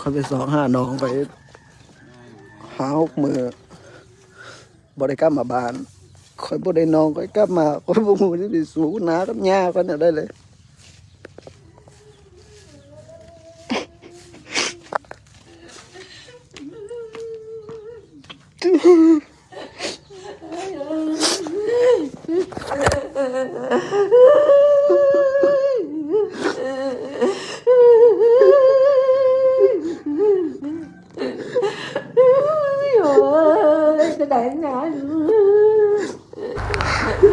ຂ້ອຍໄປຊອກຫານ້ອງໄປຫ້າຫົກມື້ ບໍ່ໄດ້ກັບມາບ້ານ. ຂ້ອຍບໍ່ໄດ້ນ້ອງຂ້ອຍກັບມາ ຂ້ອຍບໍ່ຮູ້ຊິໄປສູ້ໜ້າກັບຍ່າຂ້ອຍແນວໃດເລີຍ.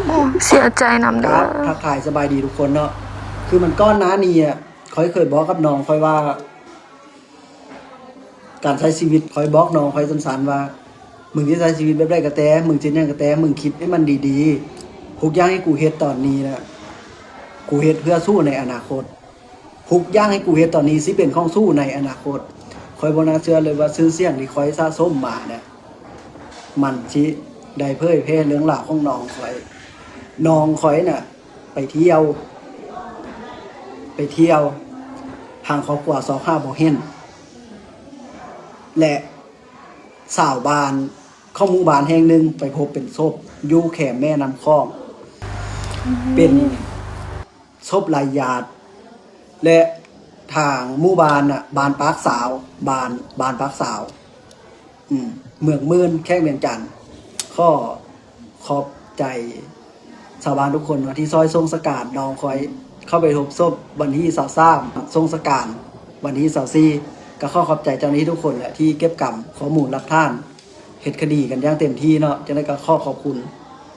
ໂອ້ຍ ເສຍໃຈນຳເດີ. ຄັບ ທັກທາຍສະບາຍດີທຸກຄົນເນາະ. ຄືມັນກ່ອນໜ້ານີ້ອະ ຂ້ອຍເຄີຍບອກກັບນ້ອງຂ້ອຍວ່າ ການໃຊ້ຊີວິດ ຂ້ອຍບອກນ້ອງຂ້ອຍສັ້ນໆວ່າ ມຶງຊິໃຊ້ຊີວິດແບບໃດກໍແຕ່ ມຶງຊິເຮັດຫຍັງກໍແຕ່ ມຶງຄິດໃຫ້ມັນດີໆ. ທຸກຢ່າງທີ່ກູເຮັດຕອນນີ້ນະ ກູເຮັດເພື່ອສູໃນອະນາຄົດ. ທຸກຢ່າງທີ່ກູເຮັດຕອນນີ້ຊິເປັນຂອງສູໃນອະນາຄົດ. ຂ້ອຍບໍ່ໜ້າເຊື່ອເລີຍວ່າຊື່ສຽງທີ່ຂ້ອຍສະສົມມານະ ມັນຊິໄດ້ເຜີຍແຜ່ເລື່ອງລາວຂອງນ້ອງຂ້ອຍ. ນ້ອງຂ້ອຍນະ ໄປທ່ຽວ ໄປທ່ຽວ ທາງຄອບຄົວຊອກຫາບໍ່ເຫັນ ແລະ ຊາວບ້ານຂອງໝູ່ບ້ານແຫ່ງໜຶ່ງໄປພົບເປັນສົບຢູ່ແຄມແມ່ນ້ຳຂອງ ເປັນສົບໄຮ້ຍາດ ແລະ ທາງໝູ່ບ້ານນະ ບ້ານປາກສາວ ບ້ານ ບ້ານປາກສາວ ອືມ ເມືອງໝື່ນ ແຂວງວຽງຈັນ. ຂໍຂອບໃຈຊາວບ້ານທຸກຄົນເນາະ ທີ່ຊ່ອຍສົ່ງສະການນ້ອງຂ້ອຍເຂົ້າໄປພົບສົບວັນທີຊາວສາມ ສົ່ງສະການວັນທີຊາວສີ່. ກໍຂໍຂອບໃຈເຈົ້າໜ້າທີ່ທຸກຄົນແຫຼະ ທີ່ເກັບກຳຂໍ້ມູນຫຼັກຖານ ເຮັດຄະດີກັນຢ່າງເຕັມທີ່ເນາະ. ຈັ່ງໃດກໍຂໍຂອບຄຸນ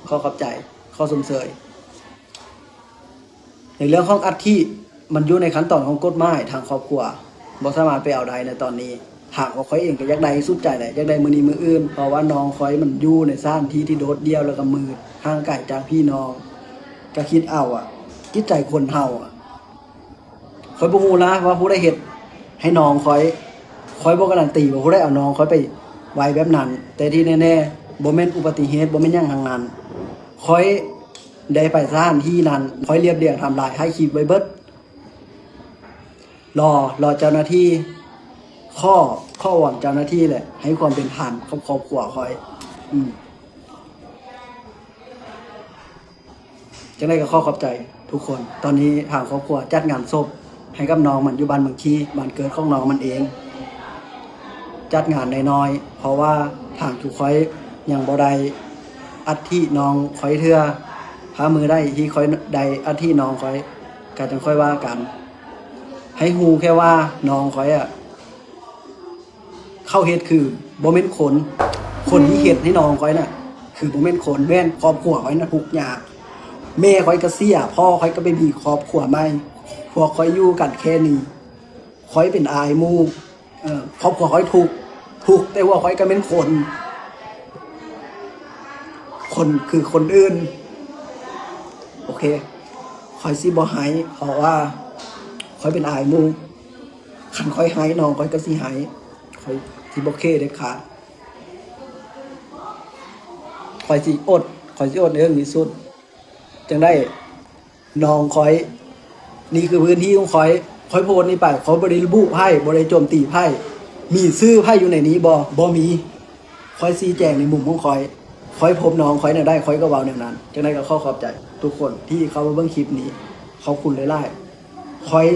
ຂໍຂອບໃຈ ຂໍຊົມເຊີຍ. ໃນເລື່ອງຂອງອັດຖິ ມັນຢູ່ໃນຂັ້ນຕອນຂອງກົດໝາຍ ທາງຄອບຄົວບໍ່ສາມາດໄປເອົາໄດ້ໃນຕອນນີ້. ຫາກວ່າຂ້ອຍເອງກໍຢາກໄດ້ສຸດໃຈແຫຼະ ຢາກໄດ້ມື້ນີ້ມື້ອື່ນ ເພາະວ່ານ້ອງຂ້ອຍມັນຢູ່ໃນສະຖານທີ່ທີ່ໂດດດ່ຽວ ແລ້ວກໍມືດ ຫ່າງໄກຈາກພີ່ນ້ອງ. ກໍຄິດເອົາອະ ຈິດໃຈຄົນເຮົາອະ ຂ້ອຍບໍ່ຮູ້ລະວ່າຜູ້ໃດເຮັດໃຫ້ນ້ອງຂ້ອຍ. ຂ້ອຍບໍ່ກາລັນຕີວ່າຜູ້ໃດເອົານ້ອງຂ້ອຍໄປໄວ້ແບບນັ້ນ, ແຕ່ທີ່ແນ່ໆ ບໍ່ແມ່ນອຸບັດຕິເຫດ, ບໍ່ແມ່ນຫຍັງທັງນັ້ນ. ຂ້ອຍໄດ້ໄປສະຖານທີ່ນັ້ນ, ຂ້ອຍລຽບລຽງໄທມລາຍ, ຖ່າຍຄລິບໄວ້ເບິດ. ລໍ, ລໍເຈົ້າໜ້າທີ່, ຂໍ, ຂໍວອນເຈົ້າໜ້າທີ່ແຫຼະ ໃຫ້ຄວາມເປັນທຳກັບຄອບຄົວຂ້ອຍ. ອືມ. ຈັ່ງໃດກໍຂໍຂອບໃຈທຸກຄົນ. ຕອນນີ້ທາງຄອບຄົວຈັດງານສົບໃຫ້ກັບນ້ອງມັນຢູ່ບ້ານເມືອງຄີ, ບ້ານເກີດຂອງນ້ອງມັນເອງ. ຈັດງານນ້ອຍໆ ເພາະວ່າທາງຈຸຂ້ອຍຍັງບໍ່ໄດ້ອັດຖິນ້ອງຂ້ອຍເທື່ອ. ຖ້າມື້ໃດທີ່ຂ້ອຍໄດ້ອັດຖິນ້ອງຂ້ອຍ ກໍຈັ່ງຄ່ອຍວ່າກັນ. ໃຫ້ຮູ້ແຄ່ວ່ານ້ອງຂ້ອຍອະ ເຂົາເຮັດຄືບໍ່ແມ່ນຄົນ, ຄົນທີ່ເຮັດໃຫ້ນ້ອງຂ້ອຍນະ ຄືບໍ່ແມ່ນຄົນ, ແມ່ນຄອບຄົວຂ້ອຍນະທຸກຍາກ. ແມ່ຂ້ອຍກໍເສຍ, ພໍ່ຂ້ອຍກໍໄປມີຄອບຄົວໃໝ່, ພວກຂ້ອຍຢູ່ກັນແຄ່ນີ້. ຂ້ອຍເປັນອາຍໝູ່, ເອີ ຄອບຄົວຂ້ອຍທຸກ, ທຸກແຕ່ວ່າຂ້ອຍກໍແມ່ນຄົນ, ຄົນຄືຄົນອື່ນ. ໂອເຄ, ຂ້ອຍຊິບໍ່ໄຫ້ ເພາະວ່າຂ້ອຍເປັນອາຍໝູ່. ຄັນຂ້ອຍໄຫ້ ນ້ອງຂ້ອຍກໍຊິໄຫ້, ຂ້ອຍຊິບໍ່ເຄເດັດຂາດ. ຂ້ອຍຊິອົດ, ຂ້ອຍຊິອົດໃຫ້ເຖິງທີ່ສຸດ. ຈັ່ງໃດ ນ້ອງຂ້ອຍ, ນີ້ຄືພື້ນທີ່ຂອງຂ້ອຍ. ຂ້ອຍໂພສນີ້ໄປ, ຂ້ອຍບໍ່ໄດ້ລະບຸໃຜ, ບໍ່ໄດ້ໂຈມຕີໃຜ. ມີຊື່ໃຜຢູ່ໃນນີ້ບໍ່? ບໍ່ມີ. ຂ້ອຍຊີ້ແຈງໃນມຸມຂອງຂ້ອຍ. ຂ້ອຍພົບນ້ອງຂ້ອຍແນວໃດ ຂ້ອຍກໍເວົ້າແນວນັ້ນ. ຈັ່ງໃດກໍຂໍຂອບໃຈທຸກຄົນທີ່ເຂົ້າມາເບິ່ງຄລິບນີ້. ຂອບຄຸນຫຼາຍໆ. ຂ້ອຍ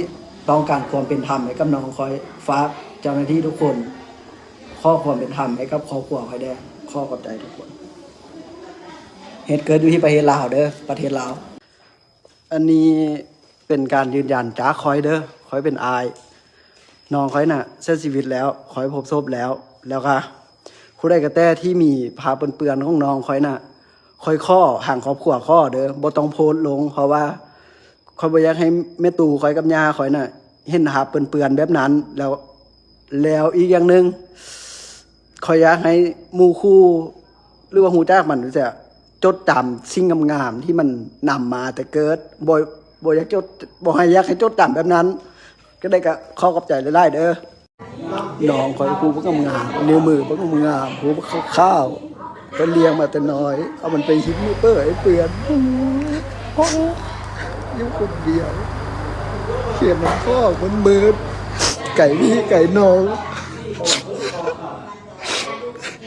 ຕ້ອງການຄວາມເປັນທຳໃຫ້ກັບນ້ອງຂ້ອຍ. ຝາກເຈົ້າໜ້າທີ່ທຸກຄົນ ຂໍຄວາມເປັນທຳໃຫ້ກັບຄອບຄົວຂ້ອຍແດ່. ຂໍຂອບໃຈທຸກຄົນ. ເຫດເກີດຢູ່ທີ່ປະເທດລາວເດີ, ປະເທດລາວ. ອັນນີ້ເປັນການຢືນຢັນຈາກຂ້ອຍເດີ, ຂ້ອຍເປັນອ້າຍ. ນ້ອງຂ້ອຍນະເສຍຊີວິດແລ້ວ, ຂ້ອຍພົບສົບແລ້ວ. ແລ້ວກະຜູ້ໃດກໍແຕ່ທີ່ມີຜ້າເປື້ອນໆຂອງນ້ອງຂ້ອຍນະ, ຂ້ອຍຂໍ, ທາງຄອບຄົວຂໍເດີ, ບໍ່ຕ້ອງໂພສລົງ, ເພາະວ່າຂ້ອຍບໍ່ຢາກໃຫ້ແມ່ຕູ້ຂ້ອຍກັບຍ່າຂ້ອຍນະ ເຫັນຜ້າເປື້ອນໆແບບນັ້ນ. ແລ້ວ ແລ້ວອີກຢ່າງໜຶ່ງ ຂ້ອຍຢາກໃຫ້ໝູ່ຄູ່ ຫຼືວ່າຮູ້ຈັກມັນຈັ່ງຊີ້ ຈົດຈຳສິ່ງງາມໆທີ່ມັນນຳມາແຕ່ເກີດ. ບໍ່, ບໍ່ຢາກຈົດ, ບໍ່ໃຫ້, ຢາກໃຫ້ຈົດຈຳແບບນັ້ນ. ຈັ່ງໃດກໍຂໍຂອບໃຈຫຼາຍໆເດີ. ນ້ອງຂ້ອຍຜູ້ບັກງາມໆ, ນິ້ວມືບັກງາມໆ, ຜູ້ບັກຂາວໆ, ຂ້ອຍລ້ຽງມາແຕ່ນ້ອຍ, ເອົາມັນໄປຫິ້ມໃຫ້ເປື້ອນ, ຢູ່ຄົນດຽວ, ຂຽນໜັງສືມັນມືດ. ໄກ່ພີ່ໄກ່ນ້ອງ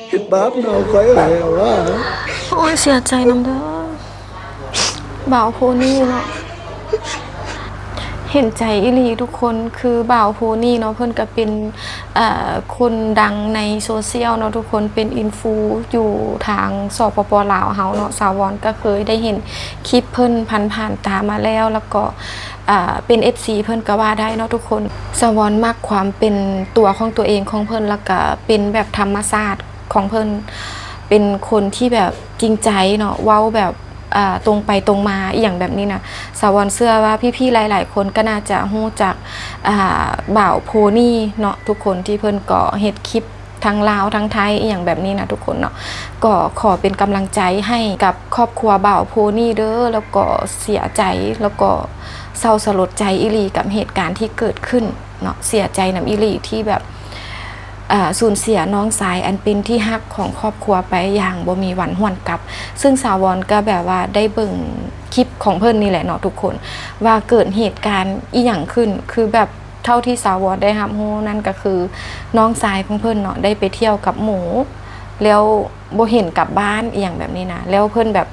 ເຮັດບາບນ້ອງຂ້ອຍແລ້ວວ່າ. ໂອ້ຍ ເສຍໃຈນຳເດີ ບ່າວໂພນີເນາະ. ເຫັນໃຈອີ່ຫຼີທຸກຄົນ ຄືບ່າວໂພນີເນາະ ເພິ່ນກະເປັນ ເອີ ຄົນດັງໃນໂຊຊຽວເນາະທຸກຄົນ ເປັນອິນຟູຢູ່ທາງ ສປປ ລາວ ເຮົາເນາະ. ສາວອນກະເຄີຍໄດ້ເຫັນຄລິບເພິ່ນຜ່ານໆຕາມາແລ້ວ ແລ້ວກໍ ເປັນເອັຟຊີເພິ່ນກະວ່າໄດ້ເນາະທຸກຄົນ. ສາວອນມັກຄວາມເປັນຕົວຂອງຕົວເອງຂອງເພິ່ນ ແລ້ວກະເປັນແບບທຳມະຊາດຂອງເພິ່ນ ເປັນຄົນທີ່ແບບຈິງໃຈເນາະ ເວົ້າແບບ ອາ ຕົງໄປຕົງມາອີ່ຫຍັງແບບນີ້ນະ. ສາວອນເຊື່ອວ່າພີ່ໆຫຼາຍໆຄົນກໍໜ້າຈະຮູ້ຈັກ ອາ ບ່າວໂພນີເນາະທຸກຄົນ ທີ່ເພິ່ນກໍເຮັດຄລິບທັງລາວທັງໄທອີ່ຫຍັງແບບນີ້ນະທຸກຄົນເນາະ. ກໍຂໍເປັນກຳລັງໃຈໃຫ້ກັບຄອບຄົວບ່າວໂພນີເດີ ແລ້ວກໍເສຍໃຈ ແລ້ວກໍເສົ້າສະຫຼົດໃຈອີ່ຫຼີກັບເຫດການທີ່ເກີດຂຶ້ນເນາະ. ເສຍໃຈນຳອີ່ຫຼີທີ່ແບບ ອາ ສູນເສຍນ້ອງຊາຍອັນເປັນທີ່ຮັກຂອງຄອບຄົວໄປຢ່າງບໍ່ມີວັນຫວນກັບ. ຊຶ່ງສາວອນກໍແບບວ່າໄດ້ເບິ່ງຄລິບຂອງເພິ່ນນີ້ແຫຼະເນາະທຸກຄົນ ວ່າເກີດເຫດການອີ່ຫຍັງຂຶ້ນ ຄືແບບເທົ່າທີ່ສາວອນໄດ້ຮັບຮູ້ນັ້ນກໍຄື ນ້ອງຊາຍຂອງເພິ່ນເນາະ ໄດ້ໄປທ່ຽວກັບໝູ່ ແລ້ວບໍ່ເຫັນກັບບ້ານອີ່ຫຍັງແບບນີ້ນະ. ແລ້ວເພິ່ນແບບ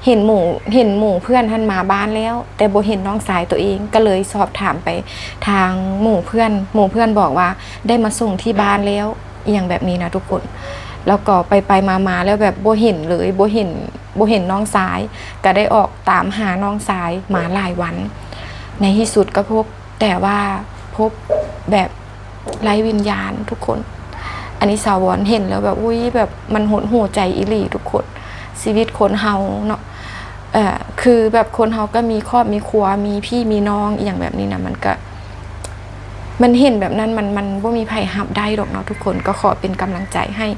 ເຫັນໝູ່ ເຫັນໝູ່ເພື່ອນຫັ້ນມາບ້ານແລ້ວ ແຕ່ບໍ່ເຫັນນ້ອງຊາຍໂຕເອງ ກໍເລີຍສອບຖາມໄປທາງໝູ່ເພື່ອນ ໝູ່ເພື່ອນບອກວ່າ ໄດ້ມາສົ່ງທີ່ບ້ານແລ້ວ ອີ່ຫຍັງແບບນີ້ນະທຸກຄົນ. ແລ້ວກໍໄປໆມາໆ ແລ້ວແບບບໍ່ເຫັນເລີຍ ບໍ່ເຫັນ ບໍ່ເຫັນນ້ອງຊາຍ ກໍໄດ້ອອກຕາມຫານ້ອງຊາຍມາຫຼາຍວັນ ໃນທີ່ສຸດກໍພົບ ແຕ່ວ່າພົບແບບໄຮ້ວິນຍານທຸກຄົນ. ອັນນີ້ສາວອນເຫັນແລ້ວແບບ ອຸ້ຍ ແບບມັນຫົດຫູ່ໃຈອີ່ຫຼີທຸກຄົນ ຊີວິດຄົນເຮົາເນາະ. ເອີ ຄືແບບຄົນເຮົາກໍມີຄອບມີຄົວ ມີພີ່ມີນ້ອງອີ່ຫຍັງແບບນີ້ນະ ມັນກະ ມັນເຫັນແບບນັ້ນ ມັນ ມັນບໍ່ມີໃຜຮັບໄດ້ດອກເນາະທຸກຄົນ. ກໍຂໍເປັນກຳລັງໃຈໃຫ້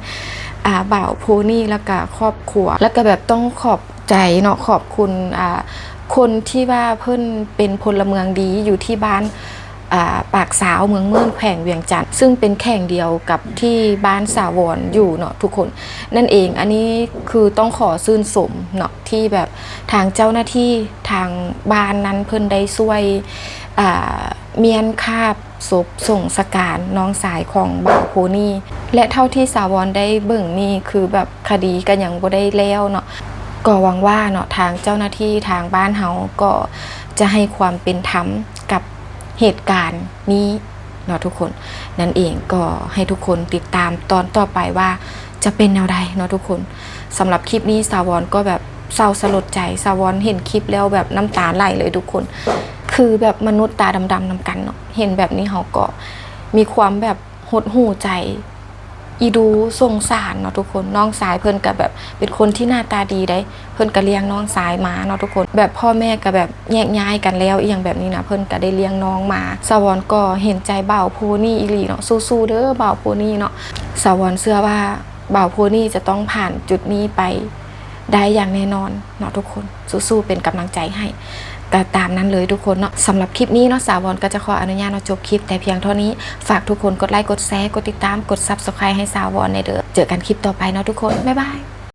ອາ ບ່າວໂພນີ ແລ້ວກະຄອບຄົວ ແລ້ວກະແບບຕ້ອງຂອບໃຈເນາະ ຂອບຄຸນ ອາ ຄົນທີ່ວ່າເພິ່ນເປັນພົນລະເມືອງດີຢູ່ທີ່ບ້ານ ອາ ປາກຊາວ ເມືອງເມີນ ແຂວງວຽງຈັນ ຊຶ່ງເປັນແຂວງດຽວກັບທີ່ບ້ານສາວອນຢູ່ເນາະທຸກຄົນນັ້ນເອງ. ອັນນີ້ຄືຕ້ອງຂໍຊື່ນຊົມເນາະ ທີ່ແບບທາງເຈົ້າໜ້າທີ່ທາງບ້ານນັ້ນເພິ່ນໄດ້ຊ່ວຍ ອາ ມ້ຽນຄາບສົບສົງສະການນ້ອງຊາຍຂອງບ່າວໂພນີ ແລະ ເທົ່າທີ່ສາວອນໄດ້ເບິ່ງນີ້ ຄືແບບຄະດີກໍຍັງບໍ່ໄດ້ແລ້ວເນາະ. ກໍຫວັງວ່າເນາະ ທາງເຈົ້າໜ້າທີ່ທາງບ້ານເຮົາກໍຈະໃຫ້ຄວາມເປັນທຳກັບເຫດການນີ້ເນາະທຸກຄົນ ນັ້ນເອງ. ກໍໃຫ້ທຸກຄົນຕິດຕາມຕອນຕໍ່ໄປວ່າຈະເປັນແນວໃດເນາະທຸກຄົນ. ສຳລັບຄລິບນີ້ສາວອນກໍແບບເສົ້າສະຫຼົດໃຈ ສາວອນເຫັນຄລິບແລ້ວແບບນ້ຳຕາໄຫຼເລີຍທຸກຄົນ. ຄືແບບມະນຸດຕາດຳໆນຳກັນເນາະ ເຫັນແບບນີ້ເຮົາກໍມີຄວາມແບບຫົດຫູ່ໃຈ ອີດູສົງສານເນາະທຸກຄົນ. ນ້ອງຊາຍເພິ່ນກະແບບເປັນຄົນທີ່ໜ້າຕາດີໃດ໋ ເພິ່ນກະລ້ຽງນ້ອງຊາຍມາເນາະທຸກຄົນ ແບບພໍ່ແມ່ກະແບບແຍກຍ້າຍກັນແລ້ວອີ່ຫຍັງແບບນີ້ນະ ເພິ່ນກະໄດ້ລ້ຽງນ້ອງມາ. ສາວອນກໍເຫັນໃຈບ່າວໂພນີອີ່ຫຼີເນາະ ສູ້ໆເດີບ່າວໂພນີເນາະ. ສາວອນເຊື່ອວ່າບ່າວໂພນີຈະຕ້ອງຜ່ານຈຸດນີ້ໄປໄດ້ຢ່າງແນ່ນອນເນາະທຸກຄົນ ສູ້ໆ ເປັນກຳລັງໃຈໃຫ້ ກະຕາມນັ້ນເລີຍທຸກຄົນເນາະ. ສຳລັບຄລິບນີ້ເນາະ ສາວອນກໍຈະຂໍອະນຸຍາດເນາະ ຈົບຄລິບແຕ່ພຽງເທົ່ານີ້. ຝາກທຸກຄົນກົດໄລ ກົດແຊ ກົດຕິດຕາມ ກົດ Subscribe ໃຫ້ສາວອນແດ່ເດີ. ເຈີກັນຄລິບຕໍ່ໄປເນາະທຸກຄົນ ບາຍບາຍ.